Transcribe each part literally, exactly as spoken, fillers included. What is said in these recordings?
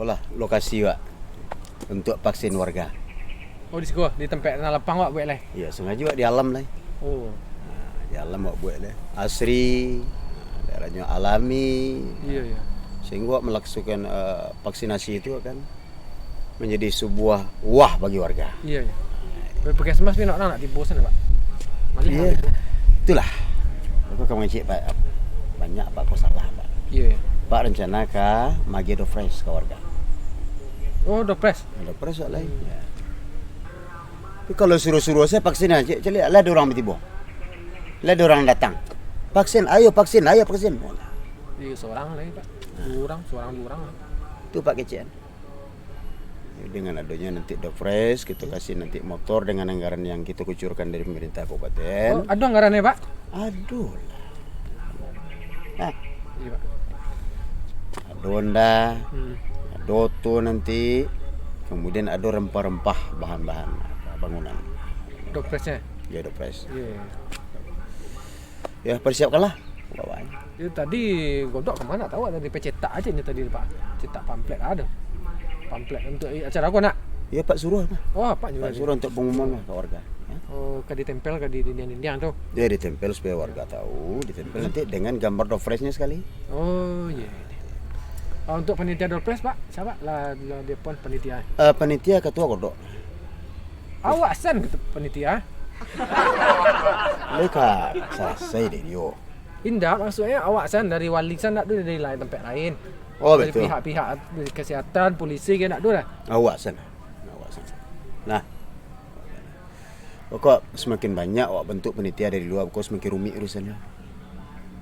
Lah, lokasi, Pak, untuk vaksin warga. Oh, di siko, di tampek tanah lapang awak buek lai? Iyo, sangajo awak di alam lai. Oh. Nah, di alam awak buek lai. Asri, nah, daerahnyo alami. Iyo, iyo. Sehingga awak melaksukan, eh, vaksinasi itu akan menjadi sebuah wah bagi warga. Iyo, iyo. Puskesmas pi nak, nak tibo sinan, Pak. Malih. Iyo. Itulah. Aku ka mangecek, Pak. Banyak, Pak, ko salah, Pak. Iyo, iyo. Pak rencana ka maagiah Dofresh ka warga. Oh, Dofresh. Dofresh awak lai. Hmm. Yo. Tapi kalau suruah-suruah sajo vaksin, cek, cek liek, lah ado urang batibo. Lah ado urang datang. Vaksin, ayo vaksin, ayo vaksin. Iyo, surang lai, Pak. Nah. Duo urang, surang duo urang. Tu, Pak, kecek an. Dengan adonyo nanti Dofresh, kito kasih nanti motor dengan anggaran yang kito kucurkan dari pemerintah kabupaten. Oh, ado anggarannyo, Pak? Ado lah. Nah. Iyo, Pak. Ado Honda, hmm, ado tu nanti, kemudian ado rempah-rempah bahan-bahan bangunan. Dofreshnyo? Yo, Dofresh. Iyo, iyo. Yo, persiapkanlah. Bawaan. Yo, tadi Godok ka ma, ndak tahu, tadi pacetak ajo nyo tadi, Pak. Cetak pamflet ado. Pamflet untuk i-, acara ko, nak? Yo, Pak suruah lah. Oh, Apak nyuruah. Pak suruah untuk pengumuman lah ka warga. Yo. Oh, ka ditempel ka di dindiang-dindiang tu? Yo, ditempel supaya warga tahu, ditempel nanti dengan gambar Dofreshnyo sekali. Oh, iyo, iyo. Ah, untuk panitia Dofresh, Pak, siapa lah, lah dia pun panitia? Eh, panitia ketua Godok. Awak sen ketu-, panitia? Lai ka salasai dek dio. Indak, maksudnyo awak sen dari wali sen, ndak tu dari lain, tampek lain. Oh, dari betul. Pihak-pihak kesehatan, polisi ka ndak tu lah. Awak sen. Awak sen. Nah. Pokok semakin banyak awak bentuk panitia dari lua, pokok semakin rumik urusannyo.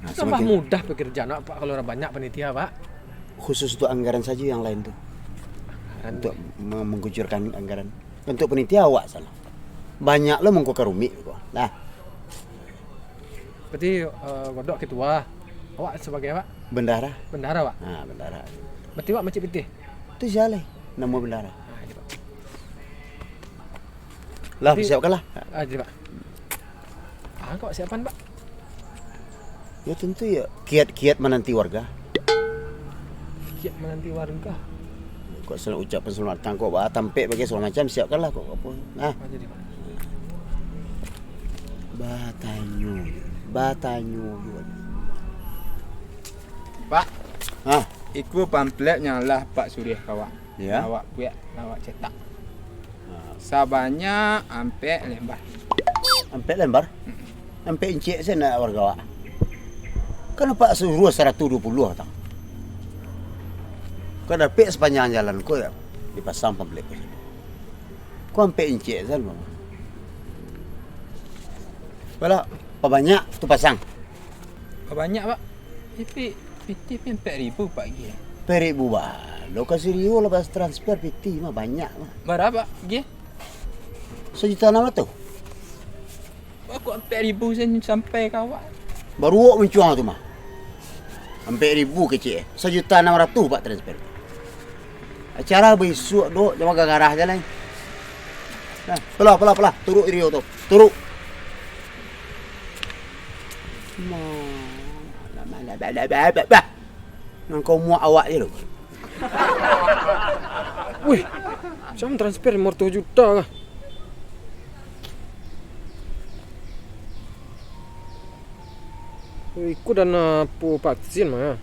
Nah, tambah semakin mudah pekerjaan awak, Pak, kalau urang banyak panitia, Pak. Khusus untuk anggaran sajo yang lain tu. Anggaran. Untuk me-, mengkucurkan anggaran. Untuk panitia awak salah. Banyak lo mangko ka rumik ko. Nah. Berarti, eh, Godok ketua. Awak sebagai apa? Bendahara. Bendahara, Pak? Ha, bendahara. Berarti awak mancik pitih? Tu sia lai, namo bendahara. Ha, iyo, Pak. Lah, jadi, persiapkanlah. Ah, jadi, Pak. Ah, kok siapan, Pak? Yo, tentu yo, kiat-kiat mananti warga. Kiat mananti warga. Kok sel-, ucapan selamat datang, kok ba-, tampek bagai segala macam, siapkanlah kok apo. Nah. Ah, jadi, Pak. Batanyo, batanyo. Pak. Hah? Iko pamflet yang lah Pak suruah ka awak. Yo. Awak buek, awak cetak. Ha. Sabanyak ampek lembar. Ampek lembar? Mm-mm. Ampek incek sajo nak warga awak. Kan Apak suruah saratuih duo puluah batang. Kok dapek sapanjang jalan ko yo, dipasang pamflet ko. Ko ampek incek sajo, Bang. Kalau pabanyak tu pasang. Pabanyak, Pak. Tapi pitih pi ampek ribu, Pak, agiah. Ampek ribu, Bang. Lo ka siriah lah, pas transfer pitih mah banyak mah. Bara, Pak, agiah? Sajuta anam ratuih. Wah, kok ampek ribu sen sampai ka awak? Baru awak mancuang tu mah. Ampek ribu kecek, eh. Sajuta anam ratuih, Pak, transfer. Acara bisuak, Dok, jangan garah-garah se lai. Nah, pelah, pelah, pelah. Turuk iriau tu. Turuk. Malah, malah, bah, bah, bah, bah, bah. Nan kau muak awak je tu. Wih, macam transfer limo ratuih juta kah? Iko dana apo vaksin mah, yo?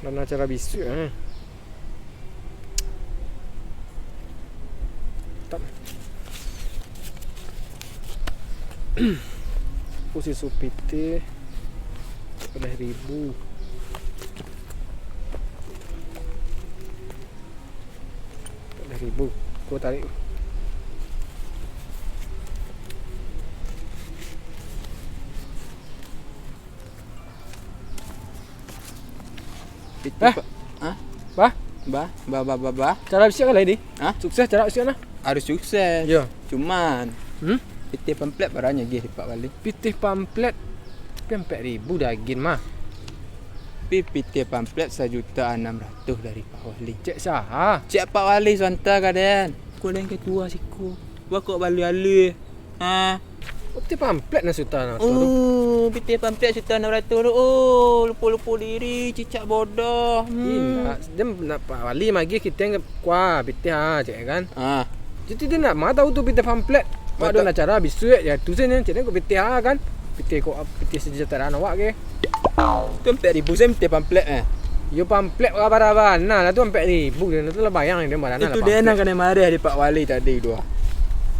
Dana acara bisuak, eh. Tap. Posisi pitih dua baleh ribu. Dua baleh ribu. Ko tarik. Itu, eh? Pak. Hah? Bah? Bah, bah, bah, bah, bah. Acara bisuak kan lai, Di? Hah? Sukses acara bisuak nah? Harus sukses. Yo. Cuman, hmm? Pitih pamflet bara nyo agiah di Pak Wali? Pitih pamflet, tapi ampek ribu dagian mah. Tapi pitih pamflet sajuta anam ratuih dari Pak Wali. Cek saha? Cek Pak Wali Suanta ka den. Ko den ketua siko. Wah, kok baluih-aluih. Ha? Pitih pamflet nan sajuta nan tu. Oh, pitih pamflet sajuta nan tu. Oh, lupo-lupo diri, cicak bodoh. Hmm. Indak, den nak Pak Wali magiah kito nan kuah pitih ha, cek kan. Ah. Jadi den nak ma tahu tu pitih pamflet. Awak ado nak acara bisuak, yo tu sajo, cek den kok pitih ha kan. Pitih kok, pitih kesejahteraan awak ke. Tu ampek ribu sajo pitih pamflet, eh. Yo pamflet bara-bara, nah, lah tu ampek ribu, den tu lah bayang, den bara, lah. Itu den nan kanai marah di Pak Wali tadi tu.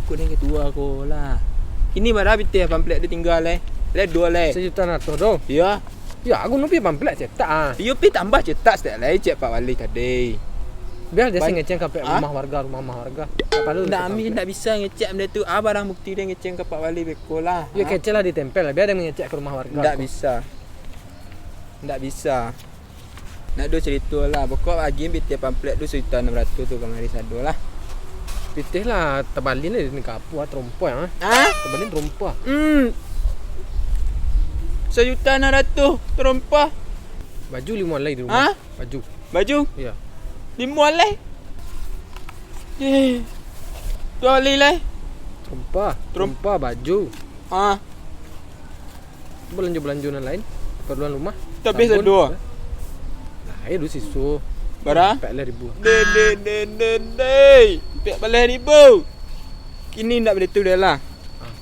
Kok den ketua ko lah. Kini bara pitih pamflet tu tingga lai. Lai duo lai. Sajuta nan tu tu. Yo. Yo, aku nupi pamflet cetak ah. Yo, pi tambah cetak saketek lai, cek Pak Wali tadi. Bia den ngecek ka rumah warga, rumah-rumah warga. Ndak bisa ngecek benda tu. Ah, barang bukti den ngecek ka Pak Wali beko lah. Yo, kecek lah ditempel, bia den ngecek ka rumah warga. Ndak bisa. Ndak bisa. Ndak ado carito lah. Pokok agiah pitih pamflet tu sajuta anam ratuih tu kamari sado lah. Pitih lah, tabalin lah di kapu ah, tarompa ah. Ah? Tabalin tarompa. Hmm. Sajuta anam ratuih tarompa. Baju limo alai di rumah. Ah? Baju. Baju? Iyo. Limo alai? Eh. Duo alai lai? Tarompa. Tarom- Tarompa, baju. Ah. Balanjo-balanjo nan lain, kaparluan rumah. Tabih sabun, sado. Nah, iyo duo siso. Bara? Ampek baleh ribu. Deh, deh, deh, deh, deh. Ampek baleh ribu. Kini ndak baitu doh lah. Ah.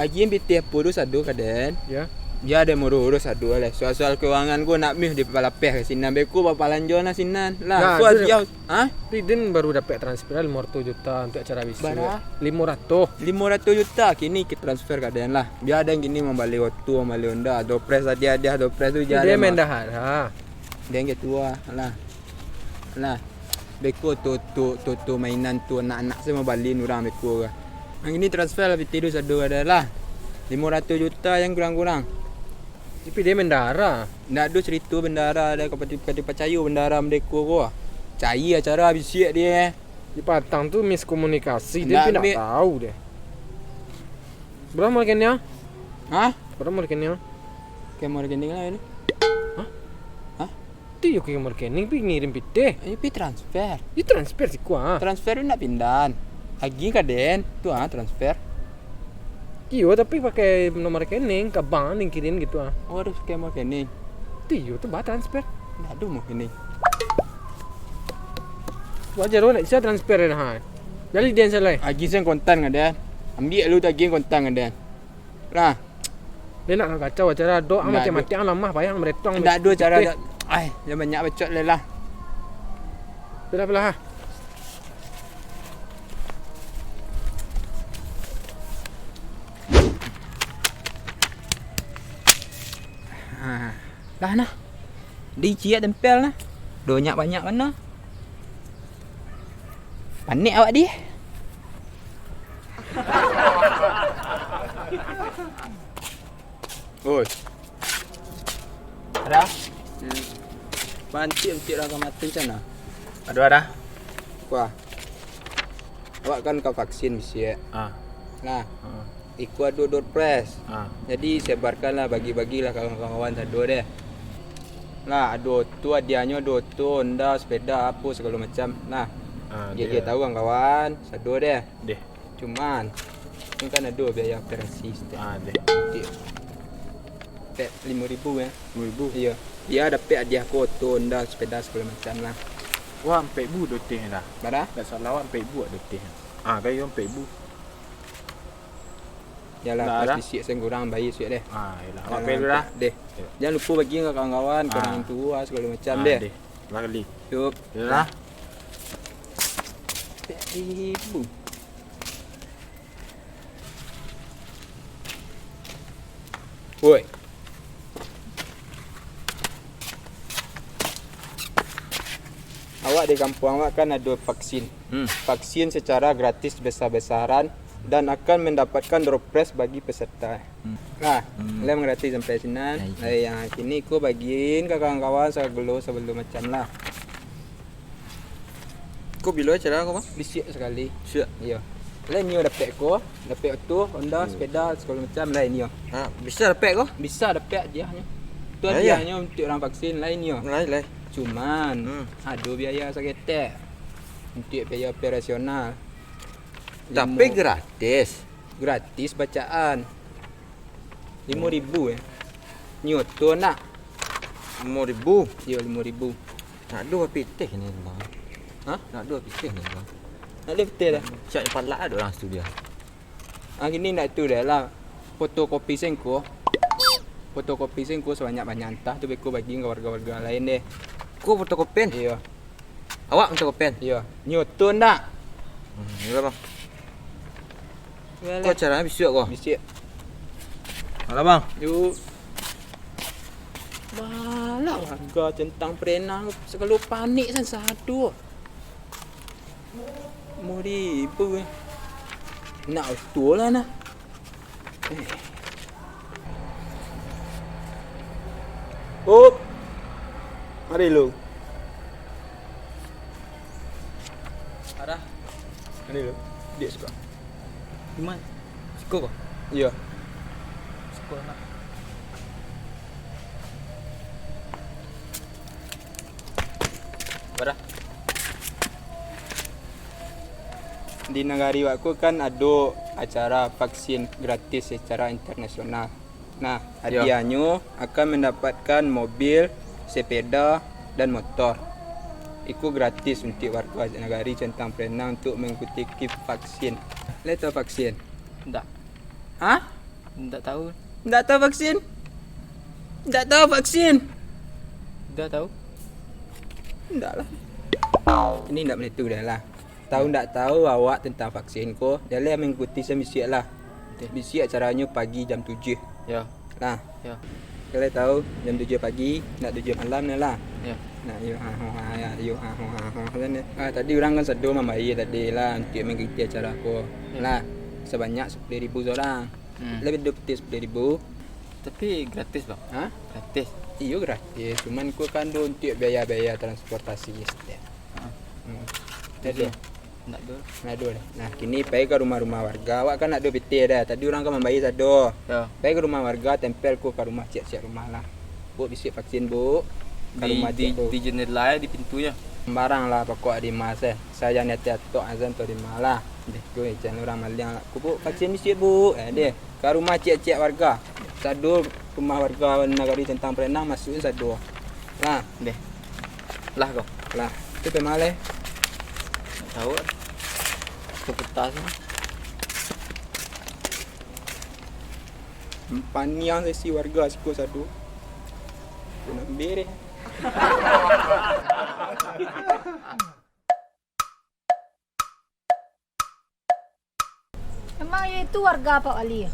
Agiah pitih apo tu sado ka den. Yo. Bia den urus-urus sado lah. Soal-soal keuangan ko ndak mih dipalapeh ka sinan. Beko bapalanjo nah sinan. Lah, nah, so tu agiah Ha? Tapi den baru dapek transfer limo ratuih juta untuak acara bisuak. Bara? Limo ratuih. Limo ratuih juta kini ka transfer ka den lah. Bia den kini mambali oto, mambali Honda, dopres tadi hadiah dopres tu. Jan den mendahara. Den ketua lah. Lah. Beko tu, tu, tu, tu mainan tu anak-anak sajo mambalin urang beko ka. Nan kini transfer lah pitih tu sado ka den lah. Limo ratuih juta jan kurang-kurang. Tapi den bendahara. Ndak ado carito bendahara, den ka pati-, ka dipacayo bendahara merdeko ko. Cari acara bisuak den. Di patang tu miskomunikasi, den ndak tahu den. Bara nomor rekening? Hah? Bara nomor rekening? Nomor rekening lah ni. Hah? Hah? Tu yo ka nomor rekening, pi ngirim pitih. Ayo pi transfer. Yo transfer siko ah. Transfer tu ndak pindahan. Agiah ka den, tu ah transfer. Iyo, tapi pakai nomor rekening, ka bank den kirim gitu ah. Oh, harus pakai nomor rekening. Tu iyo, tu bah transfer. Ndak ado nomor rekening. Wajar lo, ndak bisa transfer den ha. Jadi den salah. Agiah sen kontan ka den. Ambiak lu tu agiah kontan ka den. Lah. Den nak kacau acara, dok ah, mati-mati ah, lamah payah meretong. Ndak ado cara. Ai, jan banyak bacot lai lah. Pelah-pelah ah. Ha, lah nah. Di ciek tempel nah. Donyak banyak bana. Panek awak di. Oi. Ada? Hmm. Bancik-bancik lah ka mato sana. Aduh, ada. Kuah. Awak kan ka vaksin bisuak. Ah. Nah, ah. Iko ado door prize. Ah. Jadi sebarkanlah, bagi-bagilah kawan-kawan sado deh. Lah, ado tu hadiahnyo, ado tu Honda, sepeda, apo segalo macam. Nah, ah, dia tahu kawan-kawan sado deh. Deh. Cuman, ni kan ado biaya operasi setiap. Ah, deh. Setiap. Kayak lima ribu ya. Lima ribu? Iya. Dia dapek hadiah ko, oto, Honda, sepeda, segala macam lah. Wah, ampek ribu doteh dah. Bara? Tak salah, wah, ampek ribu doteh. Ah, kayo ampek ribu. Yalah, pas bisiak sen kurang, bayar suik deh. Ah, yalah. Awak pay dulu dah. Deh. Jangan lupa bagi ka kawan-kawan, ka orang tua, segala macam deh. Deh. Lah kali. Yup. Yalah. Ampek ribu. Woi. Awak di kampuang awak kan ado vaksin. Hmm. Vaksin secara gratis besar-besaran dan akan mendapatkan door prize bagi peserta. Hmm. Nah, hmm, lah mangarati sampai sinan. Ya, iya. Lah, yang kini ko bagiin ka kawan-kawan sagalo sabalum macam lah. Ko bilo acara ko, Bang? Bisiak sakali. Bisiak? Iyo. Lai nio dapek ko, dapek oto, Honda, sepeda, sagalo macam, lai nio. Ha, bisa dapek ko? Bisa dapek hadiahnyo. Tu hadiahnyo untuak urang vaksin, lai nio. Lai, lai. Cuman, hmm, ado biaya saketek. Untuak biaya operasional. Tapi gratis. Gratis bacaan. Limo ribu, eh. Nyoto nak? Limo ribu? Iyo, limo ribu. Nak duo pitih ni, Bang. Hah? Nak duo pitih ni, Bang. Nak duo pitih dah? Siap palak ado urang studio. Ah, gini ndak tu dah lah. Fotokopi sengko. Fotokopi sengko sabanyak-banyak, antah tu beko bagi ka warga-warga lain deh. Ko fotokopian? Iyo. Awak fotokopian? Iyo. Nyoto ndak? Hmm, iyo lah, Bang. Ko acara bisuak ko? Bisuak. Alah, Bang. Yuk. Balah warga centang perenang sagalo panik san sado. Limo ribu, eh. Nak oto lah nah. Eh. Up. Mari lu. Ada. Mari lu. Dia suka. Di mana? Siko ko? Iyo. Siko nak. Bara? Di nagari wak ko kan ado acara vaksin gratis secara internasional. Nah, iyo, hadiahnyo akan mandapatkan mobil, sepeda, dan motor. Iko gratis untuak warga nagari Centang Perenang untuak mangikuti vaksin. Lai tahu vaksin? Ndak. Hah? Ndak tahu. Ndak tahu vaksin? Ndak tahu vaksin? Ndak tahu. Ndak lah. Ini ndak boleh tu dah lah. Tahu ndak tahu awak tentang vaksin ko, jaleh mangikuti sambisiak lah. Oke. Bisiak acaranyo pagi jam tujuh. Ya. Lah. Ya. Kalau tahu jam tujuh pagi, ndak tujuh malam ni lah. Ya. Nah, yo ha ho ha ya, yo ha ho ha ho kan. Ah, tadi urang kan sado mambayia tadi lah untuak mangikuti acara ko. Ya. Lah, sabanyak sapuluah ribu surang. Hmm. Labiah duo pitih sapuluah ribu. Tapi gratis, Bang? Hah? Gratis. Iyo, gratis. Cuman ko kan do untuak biaya-biaya transportasi setiap. Ha. Hmm. Jadi, ndak do. Ndak do dah. Nah, kini pai ka rumah-rumah warga. Awak kan ndak do pitih dah. Tadi urang kan mambayia sado. Yo. Pai ka rumah warga, tempel ko ka rumah ciek-ciek rumah lah. Bu, bisuak vaksin, Bu. Ka rumah ciek, Bu. Di jendela, di pintunyo. Sembarang lah pokok di mas, eh. Sajan di ateh atok, azan tu di malah. Deh, tu ican urang maliang lah. Ku, Bu, vaksin bisuak, Bu. Eh, deh. Ka rumah ciek-ciek warga. Sado rumah warga nagari Centang Perenang masuak sado. Lah. Deh. Lah ko. Lah. Tu pai ma lai? Tahu. Ke petas. Paniang sesi warga siko sado. Punah bereh. Emang iyo itu warga Pak Wali?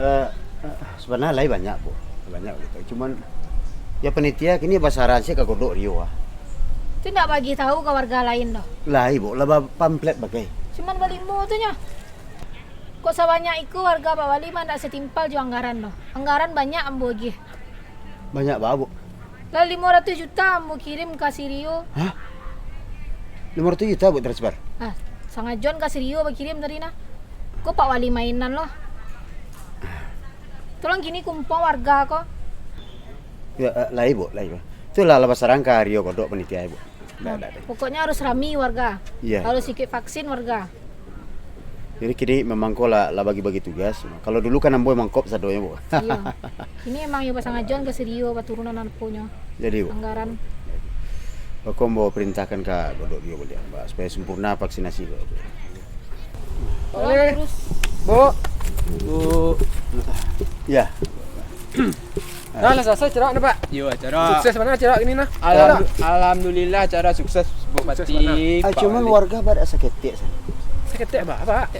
Eh, eh, sabananyo lai banyak, Bu. Banyak gitu. Cuman, ya panitia kini basaran sih ka Godok Rio ah. Itu ndak bagi tahu ka warga lain doh? Lai, Bu. Lah ba-, pamflet bagai. Cuman balimo tu nyo. Kok sabanyak iko warga Pak Wali mah ndak satimpal jo anggaran doh? Anggaran banyak ambo agiah. Banyak ba, Bu? Lah limo ratuih juta ambo kirim ka si Rio. Hah? Limo ratuih juta, Bu, transfer? Ah, sangajon ka si Rio bakirim tadi nah. Ko Pak Wali mainan lo. Tolong kini kumpua warga ko. Ya, eh, lai, Bu, lai, Bu. Tu lah, lah basaran ka Rio Godok panitia, Bu. Ndak, ndak, ndak. Pokoknyo harus rami warga. Iya. Harus ikut vaksin warga. Jadi kini memang ko lah, lah bagi-bagi tugas. Kalau dulu kan ambo mangkop sadonyo, Bu. Iyo. Kini emang iyo basangajoan ka si Rio baturunan aponyo. Jadi, Bu. Anggaran. Bako ambo perintahkan ka Godok Rio baliak, Mbak, supaya sempurna vaksinasi ko. Tolong terus. Bu. Bu. Ya. Nah, lah salasai acara ni, Pak. Yo, acara. Sukses bana acara kini nah? Alham-, alhamdulillah, acara sukses, Bu Pati. Ah, cuman warga badak saketek sajo. Saketek ba, Pak?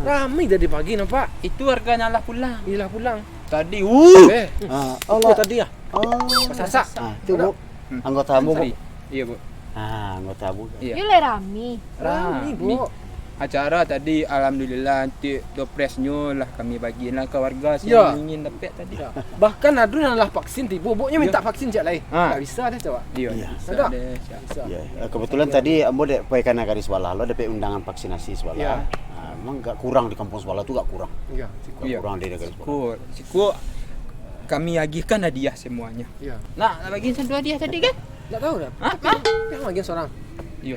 Rami tadi pagi nampak. Itu warga nyo lah pulang. Iyolah pulang. Tadi, uh. Eh. Ah, oh, tadi ah. Oh. Sasak. Ah, tu, Bu. Anggota ambo, Bu. Iyo, Bu. Ah, anggota ambo. Iyo. Yo lah rami. Rami, Bu. Acara tadi, alhamdulillah, nanti dopresnyo lah kami bagian lah ka warga si ingin dapek tadi. Bahkan ado nan lah vaksin tibo, Bu nyo mintak vaksin ciek lai. Ah. Ndak bisa deh, coba. Iyo, ndak bisa deh. Bisa. Ya, eh, kebetulan tadi ambo dek pai kana kari sabalah lo dapek undangan vaksinasi sabalah. Ah, memang agak kurang di kampung sabalah tu, agak kurang. Agak kurang di nagari sabalah. Siko, siko kami agihkan hadiah semuanya. Nak, nak bagi satu hadiah tadi kan? Ndak tahu dah. Hah? Tapi, tapi bagian seorang. Iyo.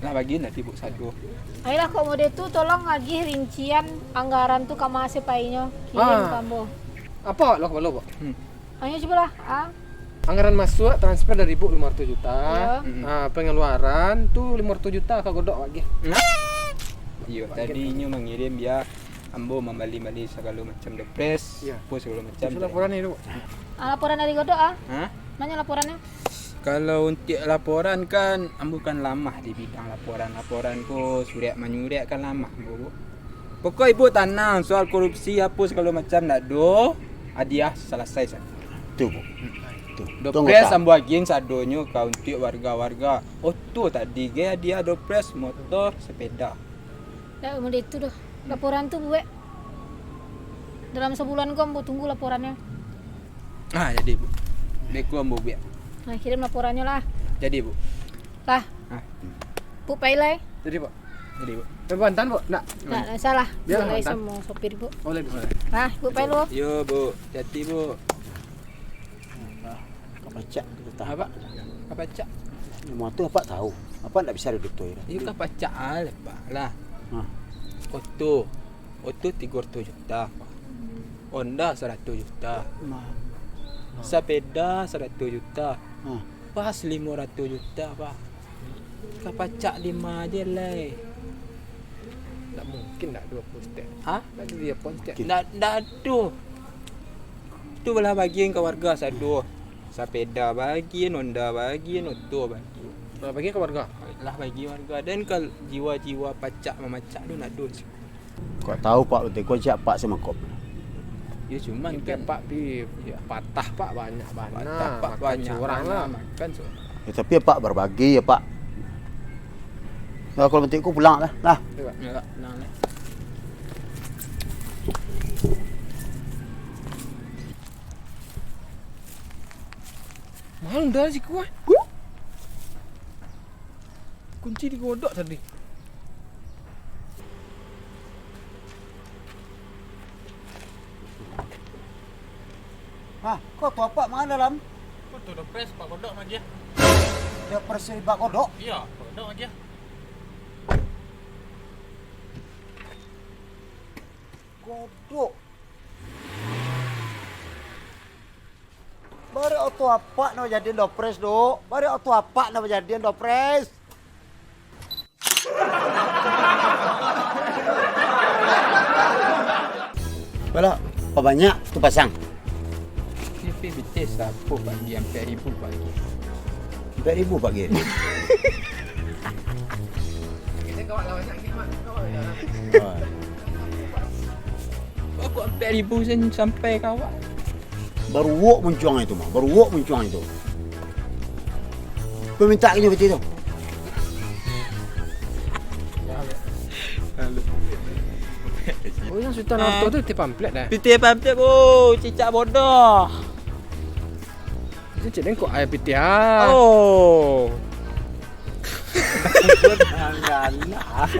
Lah, bagi nanti, Bu, sado. Ayolah, kok model tu, tolong agih rincian anggaran tu ka ma se painyo. Kirim Ah. ka ambo. Apo lo, lo, Pak? Hmm. Ayo, cubolah, ah. Anggaran masuak transfer dari Ibu limo ratus juta. Iyo. Mm-mm. Ah, pengeluaran tu limo ratus juta ka Godok, Pak, agih. Iyo, Pak, tadi agih. Inyo mangirim bia ambo mambali-bali sagalo macam dopres, Iyo. apo sagalo macam Itu tu. laporan ni, Dok. Ah, laporan dari Godok, ah? Hah? Mano laporannyo? Kalau untuak laporan kan, ambo kan lamah di bidang laporan. Laporan ko, surek manyurek kan lamah ambo, Bu. Pokok Ibu tanang, soal korupsi apo sagalo macam ndak ado, hadiah salasai sadonyo. Tu, Bu. Tu. Dopres ambo agiahan sadonyo ka untuak warga-warga. Oto tadi ge hadiah dopres, motor, sepeda. Ndak model tu doh. Laporan tu buek. Dalam sabulan ko ambo tunggu laporannyo. Ah, jadi, Bu. Beko ambo buek. Nah, kirim laporannyo lah. Jadi, Bu. Lah. Ah. Bu, pai lai. Jadi, Bu. Jadi, Bu. Eh, Bu, antaan, Bu? Nak? Ndak, ndak salah. Biar Lai antaan. Samo sopir, Bu. Boleh, Bu. Lah, Bu, pai lu. Yo, Bu. Hati-hati, Bu. Kapacak tu tak? Apak, kapacak. Motor apak tahu. Apak ndak bisa duduak tu, ya? Iyo, kapacak lah, Pak, lah. Hah. Oto. Oto tigo ratus juta, Pak. Honda saratus juta. Nah. Sapeda saratus juta. Nah. Pas limo ratus juta, Pak. Kapacak limo ajo lai. Ndak mungkin ndak ado postek. Hah? Ndak ado dia postek. Mungkin. Ndak, ndak ado. Tu balah bagian ka warga sado. Sapeda bagian, Honda bagian, oto bagian. Lah bagi ka warga? Lah bagi warga. Dan ka jiwa-jiwa pacak mamacak tu ndak ado. Kok tahu, Pak, betul kok siap, Pak, semangkok. Ya, cuman kan Pak pi patah, Pak, banyak bana. Patah, Pak, makan banyak surang bana, lah. Makan surang. Ya, tapi Pak berbagi ya, Pak. Nah, kalau betul, ku pulang lah. Lah. Ya, Pak. Ya, Pak. Tenang, Nek. Malu dah si kuah. Kunci di Godok tadi. Hah, kok tu apak ma dalam? Kok tu dopres Pak Godok magiah. Dopres dari Pak Godok? Iyo, Pak Godok magiah. Godok. Bari oto apak nan bajadian dopres, Dok? Bari oto apak nan bajadian dopres? Balak, pabanyak tu pasang. Ni pi bitih sapo pagi, ampek ribu pagi. Ampek ribu pagi? Kita kawak lah banyak, kita kawak lah. Oh. Kok ampek ribu sen sampai ka awak? Baruak muncuang itu mah, baruak muncuang itu. Kau minta aja piti tu. Oh, yang Sultan Harto tu pitih pamflet dah. Pitih pamflet, bu, cicak bodoh. Itu cik dengkok air pitih ah. Oh. Galak.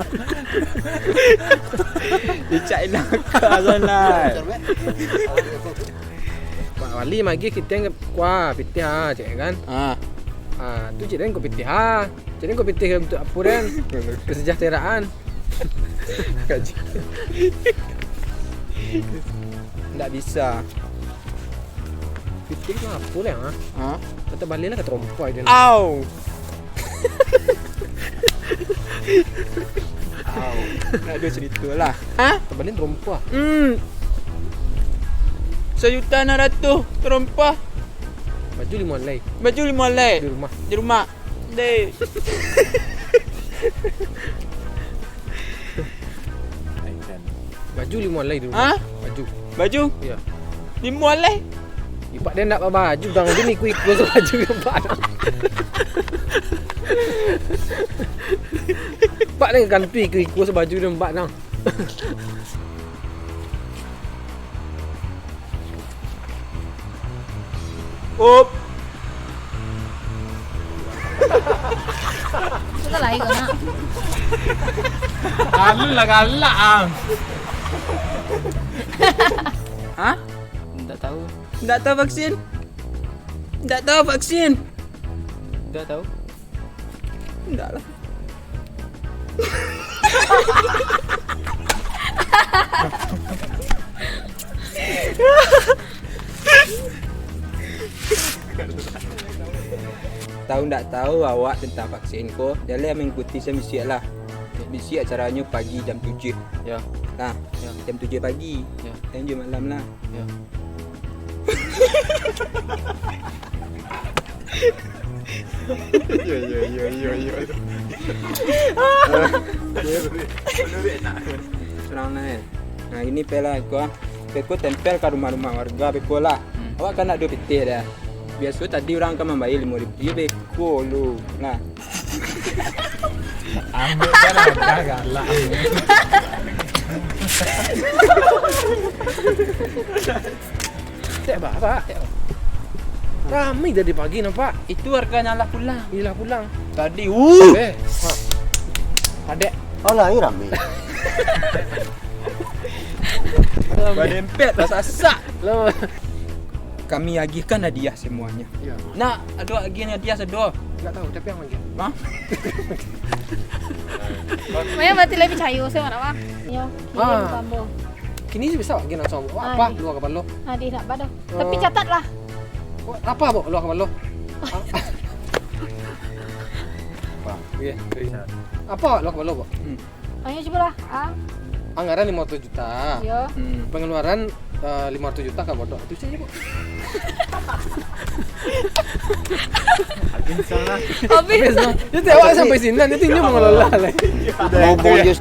Dicak inaka sanai. Pak Wali magi kita kuah pitih ah, cik kan? Ah. Ah, tu cik den kok pitih ah. Cik den kok pitih untuk apa den? Kesejahteraan. Gaji. Ndak bisa. Pitih tu apa den ah? Ah. Kata balik lah kata rompai den. Au. Au. Nak ada cerita lah. Ha? Tebalin terompah. Hmm. Sejuta enam ratus terompah. Baju lima lai. Baju lima lai. Di rumah. Di rumah. Deh. Baju lima lai di rumah. Ha? Baju. Baju? Iya. Lima lai. Ipak dia ndak babaju, dang dia iku-iku sa baju dia, Pak. Pak dia ganti iku-iku sa baju dia, Pak, dang. Up. Sudah lah, ikut nak. Alun lah galak, ah. Hah? Ndak tahu. Ndak tahu vaksin? Ndak tahu vaksin? Ndak tahu. Ndak lah. Tahu ndak tahu awak tentang vaksin ko, jaleh mangikuti samisiak lah. Bisiak acaranyo pagi jam tujuh. Ya. Nah, ya, jam tujuh pagi. Ya. Jam tujuh malam lah. Ya. Yo, yo, yo, yo, yo. Surang naik. Nah, ini pela ko ah. Beko tempel ka rumah-rumah warga beko lah. Hmm. Awak kan nak duo pitih dah. Biaso tadi urang ka mambayia limo ribu, iyo beko lu. Nah. Ambek kan agak galak. Cek, Pak, Pak. Rami tadi pagi nampak. Itu warga nyo lah pulang. Iyolah pulang. Tadi, uh. Eh, ha. Adek. Alah, iyo rami. Badempet, basasak. Lo. Kami agihkan hadiah semuanya. Iya. Nak, ado agihan hadiah sado? Enggak tahu, tapi yang lagi. Hah? Maya berarti lebih cair, saya nak, Bang. Yo, kirim Ah. Tambah. Kini bisa agihan langsung. Ah, Apa? Di. Luar kapalo. Ah, di nak bado. Oh. Tapi catatlah. Oh, apa, Bok? Luar kapalo. Apa? Iya, iya. Apa luar kapalo, Bok? Hmm. Ayo cubolah. Ah. Anggaran lima ratus juta. Yo. Hmm. Pengeluaran, eh, lima ratus juta ka Bodok. Itu saja, Bok. Habis lah. Habis. Habis lah. Itu awak sampai sini, nanti dia mengelola lah. Ngomong je.